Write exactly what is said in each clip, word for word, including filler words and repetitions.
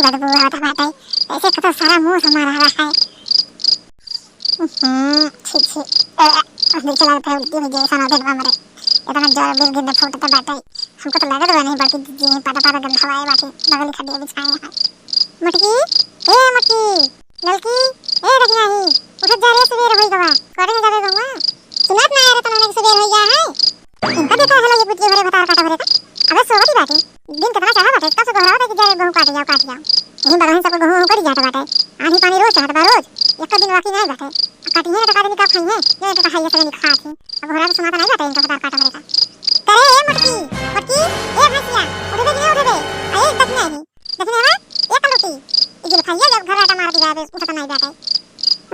बदबू आवत बाटे, ऐसे कतो सारा मुंह से मारा रहा है। हम्म, छी, छी। ए, ए, देखे लागत है, उल्टी हो जाए, ऐसा ना देख बा मरे। इतना जोर बिल गिद्ध फूटत बाटे। हमको तो लागत बा नहीं, बड़की दीदी पता पता गंधवाए बाटे, बगली खटिया बिछाए हैं। मोटकी, ए मोटकी, ललकी, ए दखिनाही, उठत जा रे, सुबेर होई गवा, करे न जाबे गवा। सुनत ना रे, तनने सुबेर होई गया है। इनका देखा है, ये कुछ भरे भतार काटा भरे का। अबे सोवत ही बाटे। दिन कितना चढ़ा बाटे, इसका से दोहरावत है कि जा रे, गेहूं काट जाओ, काट जाओ। यही बगल से सब गेहूं, गेहूं कट जाता बाटे। आंधी पानी रोज चढ़त बा, रोज। एक दिन बाकी नहीं बाटे। काटी है तो का दिन का खाई है, ये तो खाई है, सगनी खात है। अब घोड़ा तो सुनाता नहीं बाटे, इनका भतार काटा भरे का। करे ए मोटकी, मोटकी, ए भैंसिया, उठबे कि नहीं उठबे? आ एक दखिनाही, दखिनाही, एक लुटी। ई जुल्फाइया जब घर आटा मार दिया, बे, उठत नहीं बाटे।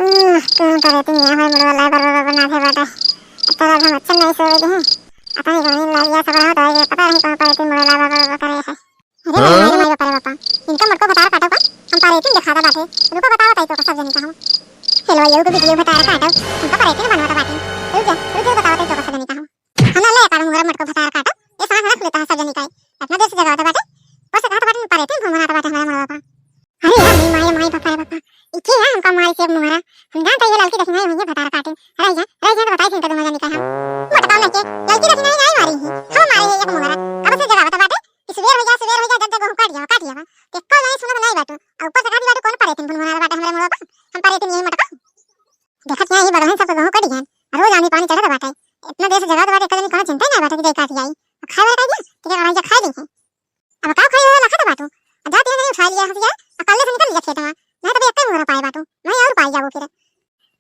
उह, कौन करे तू, ये हमारे मुड़वा ला, बर, बर, बर, ना थे बाटे। अब तो हम अच्छा नहीं सोवे दे हैं। अपने गाँव में लालिया सब रहा, तो ये पता नहीं कौन करे तू, मुड़वा ला, बर, बर, बर, करे है। अरे हाँ? भाई, भाई, बापा रे बापा, इनका मोटको भतार काटो का, हम पारे तुम दिखाता बाटे। रुको, बताओ ताई तो का सब जनी का हम। हेलो, ये को वीडियो भतार काटो, हम तो पारे तुम बनवाता बाटे। रुक जा, रुक जा, बताओ ताई तो का सब जनी का हम। हम ना ले पारू मुहरा मोटको भतार काटो, ये सांस रख लेता है सब जनी का। इतना देर से जगावता बाटे, बस कहा बाटे, पारे तुम घुमाता बाटे हमारा मुहरा बापा। अरे यार, माई, माई, बापा रे बापा, इके है हमका मारी से मुहरा। हम जानता ये लड़की देखना है, वही भतार काटे। अरे जा, अरे जा, तो बताई थी इनका दोनों जनी का हम। मोटका में के, लड़की देखना है, नहीं मारी ही, हम मारे ये एक मुहरा। अब से जगावता बाटे, कि सुबेर हो जा, सुबेर हो जा, जब जब गेहूं काट जावा, काट जावा। तो एक्को नहीं सुनत नहीं बाटू। आ ऊपर से कहती बाटू, कौन परेतिन भुनभुनात बाटे हमरे मुड़वा पर? हम परेतिन यही मोटका। देखत यहाँ ही बगल है, सब तो गेहूं कट गया। रोज आंधी पानी चढ़त बाटे। इतना देर से जगावत बाटे, कहीं कोनो चिंता ही नहीं बाटे कि जाई काट जाई। अब खाए वाला कह दिया, तो क्या करा, जा खाए देंगे। अब का खाई हो, लखत बाटू। अब जाती है, नहीं उठा लिया, हंस गया, अब कल्ले से निकल लिया खेत में। नहीं तो भी एक्को मुहरा पाए बाटू, नहीं और पाई जाबो फिर।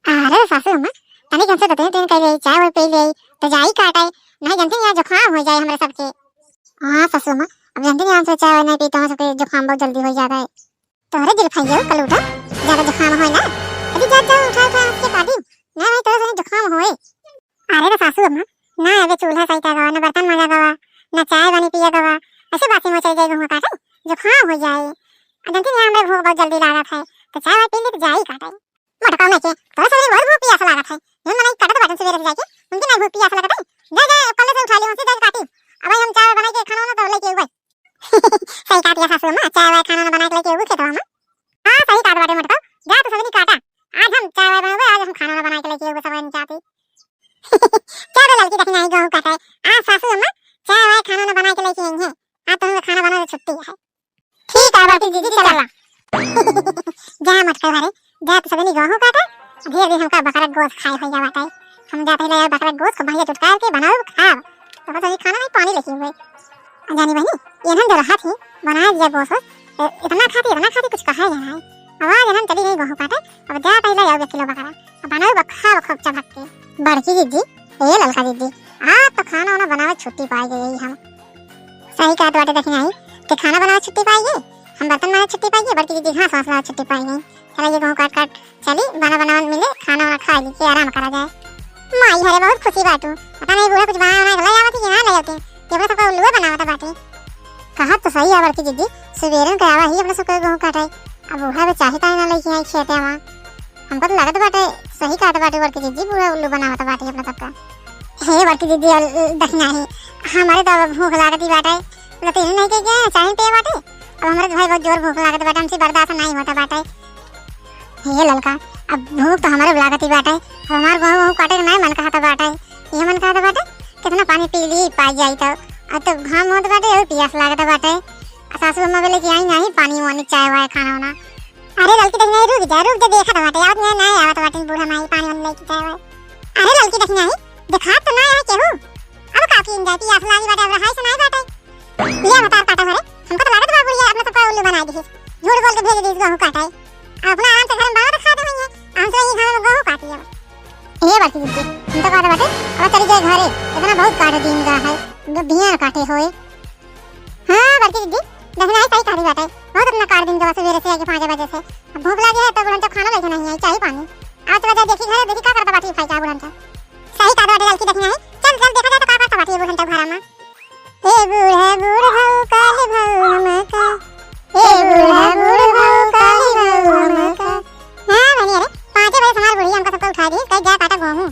अरे सासू अम्मा, तनी हमसे दतई तेन कर ले, चाय वाय पी ले, तो जाई काटे, नहीं जानते यहाँ जुकाम हो जाए हमरे सबके। हाँ सासू अम्मा, अब जानते हैं हमसे चाय वाय नहीं पी तो हम सबके जुकाम बहुत जल्दी हो जाता है। तोहरे दिल खाइयो कलूटा, ज्यादा जुकाम होए ना, अभी जा जाओ उठा उठा हाथ से काटी, ना भाई तोहरे से जुकाम होए। अरे रे सासू अम्मा, ना अबे चूल्हा सही का गवा, ना बर्तन माजा गवा, ना चाय पानी पिया गवा, ऐसे बासी में चल जाए गेहूं काटे, जुकाम हो जाए। अब जानते हैं हमरे भूख बहुत जल्दी लागत है, तो चाय वाय पी ले तो जाई काटे। मोटका में के, तोरे सबरी बहुत भूख पियास लागत है। जौन मनई काटत बाटन सुबेरे से जाके, उनके नहीं भूख पियास लागत है। जा, जा, कल्ले से उठा लियो, उनसे जाके काटी। अब हम चाय बनाई के खाना वाना तो लेके उबे। सही कहत है सासू अम्मा, चाय वाय खाना ना बना के लेके उबे खेतवा में। हाँ, सही कहत बाटे मोटका, जा तू सबरी काटा। आज हम चाय वाय बनावे, आज हम खाना ना बना के लेके उबे सब जाती। क्या बे लड़की देखी नहीं गेहूं काटे। आज सासू अम्मा, चाय वाय खाना ना बना के लेके आई है। आज तो हमें खाना बनावे छुट्टी है। ठीक है बड़की दीदी, चला। जा मत कर घरे, जा तू सबनी गेहूं काटा, ढेर दिन हमका बकरा गोश्त खाए हो जावा ताई। हम जाते ले बकरा गोश्त को भैया चुटकार के बनाओ खाब। तो बस अभी खाना नहीं पानी लेके हुए। जानी बहनी, ये हम जो रहा थी, बनाए दिया गोश्त, ए, इतना खाती, इतना खाती कुछ कहा ही नहीं। अब आज हम चली गई गेहूं काटे, अब जा पहले आओ एक किलो बकरा, अब बनाओ खाब खूब चमक के। बड़की दीदी, ए ललका दीदी, आज तो खाना वाना बनावे छुट्टी पाई गई हम। सही कहत बाटे देखी नहीं, कि खाना बनावे छुट्टी पाई गई, हम बर्तन माजे छुट्टी पाई गई, बड़की दीदी घास वास लावे छुट्टी पाई गई। चला ये गेहूं काट काट चली, बना बनावन मिले, खाना वाना खा ली के आराम करा जाए। माई हरे बहुत खुशी बाटू, पता नहीं बूढ़ा कुछ बना बना के ले आवत है कि ना ले आवती, ये अपना सबका उल्लुआ बनावत बाटे। कहत तो सही है बड़की दीदी, सुबेरन के आवा ही अपना सबका गेहूं काटे, अब बूढ़ा भी चाहे ताहे ना लेके आई खेते में। हमको तो लागत बाटे, सही कहत बाटे बड़की दीदी, पूरा उल्लू बनावत बाटे अपना सबका। हे बड़की दीदी, अल-, दखिनाही, हमरे तो अब भूख लागत ही बाटे, लतीन नहीं के गए, चाय पे बाटे, अब हमरे तो भाई बहुत जोर भूख लागत बाटे, हमसे बर्दाश्त नहीं होता बाटे। हे ललका, अब भूख तो हमरे लागत ही बाटे, अब हमार गेहूं वहूं काटे के नहीं मन कहता बाटे, ये मन कहता बाटे, कितना पानी पी ली, पाई जाई तो, अब तो घाम होत बाटे, और पियास लागत बाटे। आ सासू अम्मा बोले कि आई नहीं पानी वानी, चाय वाय, खाना वाना। अरे ललकी दखिनाही, रुक जा, रुक जा, देखत बाटे, आवत नहीं, नहीं आवत बाटे, बूढ़ा माई पानी वानी लेके जाए। अरे ललकी दखिनाही, देखात तो ना है केहू। अब का कीन जाए, पियास लागी बाटे, अब रहाई से नहीं बाटे। लिया भतार काटा घरे, हमको तो लागत बा बुढ़िया अपना सबका उल्लू बना दी, झूठ बोल के भेज दी गेहूं काटे। अब अपना आराम से घर में बनाओ तो खा दे भैया, हम तो यही घर में गेहूं काटी अब। ये बात की दीदी, हम तो कहते बाटे, अब चली जाए घरे, इतना बहुत काट दिन का है, ग-, बिहान काटे होए। हाँ, बड़की दीदी, दखिनाही सही कहती बाटे। बहुत अपना काट दिन गवा सुबेरे से आके पाँच बजे से। अब भूख लागे है तो बुढ़न तो खाना लेके नहीं आई, चाय पानी। आज तो बजा देखी घरे, देखी का करता बाटी खाई का बुढ़न तो। सही कहत बाटे ललकी दखिनाही। चल, चल देखा जाए तो का करता बाटी बुढ़न तो घरा में। ए बूढ़ा बूढ़ा काली भाऊ हमका। ए बूढ़ा बूढ़ा काली भाऊ हमका। हाँ, बनी अरे, पाँचे बजे से हमार बुढ़िया हमका सबका उठा दी, कहीं जा काटा गेहूं।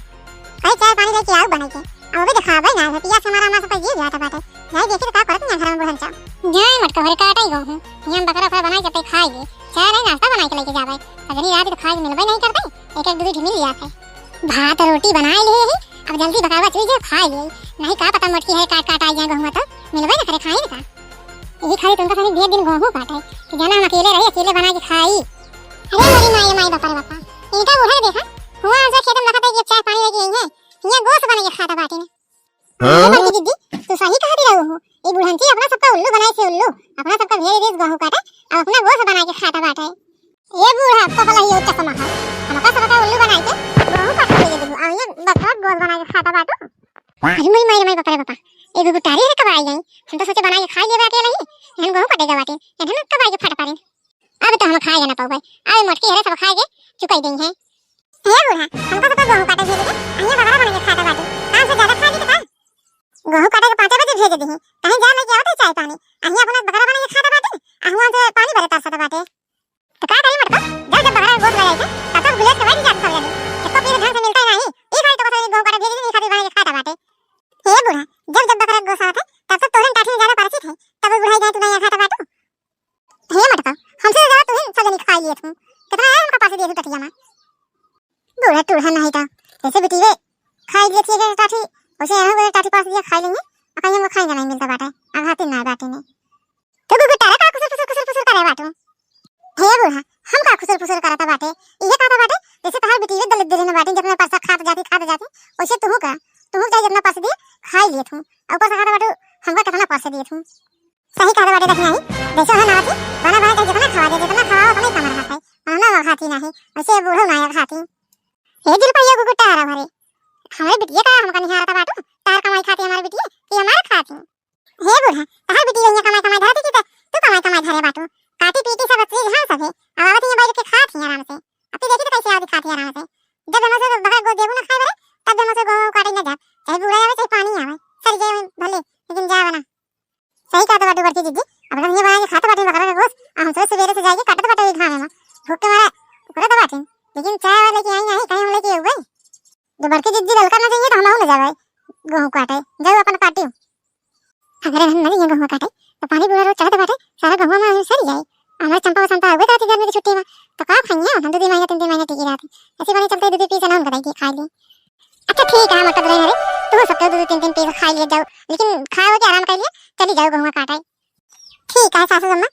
कहीं चाय पानी लेके आओ बनाई के। अब वो भी दिखावे ना, पियास हमारा, हमारा सबका जी जाता बाटे। जाए देखी तो का करत नहीं घर में बुढ़न चा। जाए मत कहो रे, काटा ही गेहूं। हम बकरा उकरा बनाई के खाई ले, चाहे नहीं नाश्ता बनाई के लेके जावे। सजनी रात के खाई मिलबे नहीं करते, एक एक दू दू मिल जाते। भात रोटी बनाई लिए ही, अब जल्दी बकरा चुई जे खाई लिए, नहीं का पता मोटकी है काट काट आई जाए गहुआ तो मिलबे न करे खाई का। यही खाली तुमका सनी दिए दिन गहूँ काटे कि जाना हम अकेले रही, अकेले बना के खाई। अरे मोरी माई, माई बापा रे बापा, इनका बूढ़ा के देखा, हुआ आंसू खेत में रखा था कि अब चाय पानी लेके आई है, यहाँ गोस बना के खाता बाटी ने। हाँ? अरे बड़की दीदी, तू सही कहा दिला हो, ये बुढ़ंती अपना सबका उल्लू बनाए से उल्लू, अपना सबका भेज देस गहूँ काटे, अब अपना गोस बना के खाता बाटे। ये बूढ़ा पपला ही चश्मा है, हमका सबका उल्लू बनाए के गहूँ काटे भेज दे, अब ये बकरा गोस बना के खाता बाटू। अरे मोरी माई रे माई बापा रे बापा, एगो गुटारी है कब आई गई, हम तो सोचे बना के खाई लेबे अकेले ही, एहन गहूँ कटेगा बाटे, एहन कब आई के फट पारी। अब तो हम खाए ना पाउबे, अब मोटकी हरे सब खाए के चुकाई गई है। हे बूढ़ा, हमको तो गहूँ काटे भेज दे, अहिया बकरा बना के खाता बाटे, काम से ज्यादा खा ली तो का? गहूँ काटे के पाँचे बजे भेज दी, कहीं जा लेके आवत है चाय पानी, अहिया अपना बकरा बना के खाता बाटे, अहुआ से पानी भरे तरसत बाटे। तो का करी मटको, जब जब बकरा गोस लग जाए, तब तक बुलेट के वही जात सब जनी, एको पीस ढंग से मिलता ही नहीं, ई खाली तो बस गहूँ काटे भेज दी, ई खातिर बना के खाता बाटे। हे बूढ़ा, जब जब बकरा के गोस आवत है, तब तक तोहरे टाठी में ज्यादा परिचित है, तब बुढ़ाई जाए तू नहीं खाता बाटू। हे मटका, हमसे ज्यादा तू ही सब जनी खाई लिए तू, कितना है हमका पास दिए तू टटिया में। बूढ़ा टूढ़ा नहीं था, जैसे बिटिये खाई लिए थी टाठी, वैसे यहाँ को टाठी पास दिया खाई लेंगे, और कहीं हमको खाई का नहीं मिलता बाटा, आघाती ना बाटी ने। तो गुगु तारा का खुसुर फुसुर खुसुर फुसुर करे बाटू। हे बूढ़ा, हम का खुसुर फुसुर करता बाटे, इहे कहता बाटे, जैसे तहार बिटिये दलित दिले में बाटी, जितना परसा खात जाती खात जाती, वैसे तुहू का, तुहू चाहे जितना परस दिए खाई लिए तू, और ऊपर से कहता बाटू हमका कितना परस दिए तू। सही कहत बाटे दखिनाही, जैसे हो नावत ही, बना बना के जितना खवा दे, जितना खवाओ उतना ही कम रहत है, उतना वो खाती नाही, वैसे बूढ़ो ना खाती। हे दिल पहिया गुगु तारा भरे, हमरे बिटिया का हमका निहारत बाटू, तार कमाई खाती हमारे बिटिया, कि हमारे खाती। हे बूढ़ा, तार बिटिया यहाँ कमाई कमाई धरती की त, तू कमाई कमाई धरे बाटू, काटी पीटी सब चीज हम सब है, अब आवत ही बैठ के खात ही आराम से, अब तू देखी तो कैसे आवत खाती आराम से, जब हम से बकरा गोस देबू ना खाए बरे, तब हम से गहूँ काटे ना जाब, चाहे बूढ़ा आवे चाहे पानी आवे, सर जाए भले, लेकिन जावे ना। सही कहत बाटू बड़की जिज्जी, अब हम ये बना के खात बाटी बकरा के गोस, आ हम सुबह सवेरे से जाइके काटत बाटे ई घामे में, भूख के मारे करत बाटी, लेकिन चाय वाले लेके आई नाही, कहीं हम लेके अउबे। जो बड़की जिज्जी ललका ना जाइए तो हम ना जाबे गहूँ काटे, जाओ अपन काटी। अगर हम ना जाइए गहूँ काटे तो पानी पूरा रोज चढ़त बाटे, सारा गहूँ में सरी जाए। हमारे चंपा वसंता अउबे करती गर्मी की छुट्टी में, तो का खाइए हम दो तीन महीना तीन तीन महीना टिकी रहती, ऐसी बनी चलते दो दो पीस ना उनका दे के खा ली। अच्छा ठीक है, मतलब रहे रे, तू सबके दो दो तीन तीन पीस खाई लिए जाओ, लेकिन खाओ के आराम कर लिए, चली जाओ गहुआ काटे। ठीक है सासू अम्मा,